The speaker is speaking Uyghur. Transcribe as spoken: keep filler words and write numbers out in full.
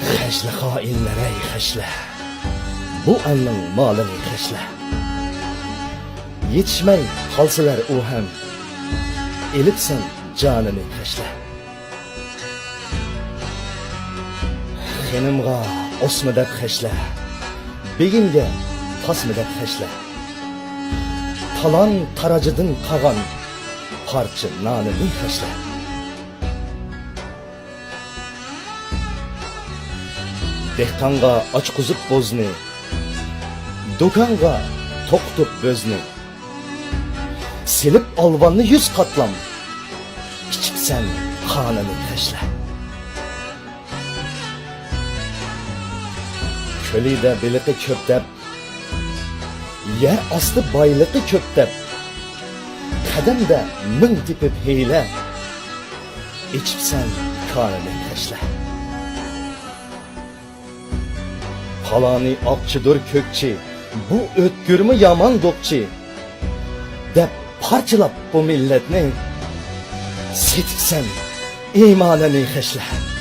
خەجلە خائىنلەر ئەي خەجلە، بۇ ئەلنىڭ مالىنى خەجلە. يېتىشمەي قالسىلەر ئۇ ھەم، ئېلىپسەن جانىنى خەجلە. خېنىمغا ئوسما دەپ خەجلە، بېگىمگە تاسما دەپ خەجلە. تالان تاراجىدىن قالغان پارچە نانىنى خەجلە. دېھقانغا ئاچقۇزۇپ بوزنى، دۇكانغا توقۇتۇپ بۆزنى، سېلىپ ئالۋاننى يۈز قاتلام، ئىچىپسەن قانىنى خەجلە. كۆلىدە بېلىقى كۆپ دەپ، يەر ئاستى بايلىقى كۆپ دەپ، قەدەمدە مىڭ تېپىپ ھىيلە، ئېچىپسەن كانىنى خەجلە. پالانى ئاقچىدۇر كۆكچى، بۇ ئۆتكۈرمۇ يامان دوقچى، دەپ پارچىلاپ بۇ مىللەتنى، سېتىپسەن ئىمانىنى خەجلە.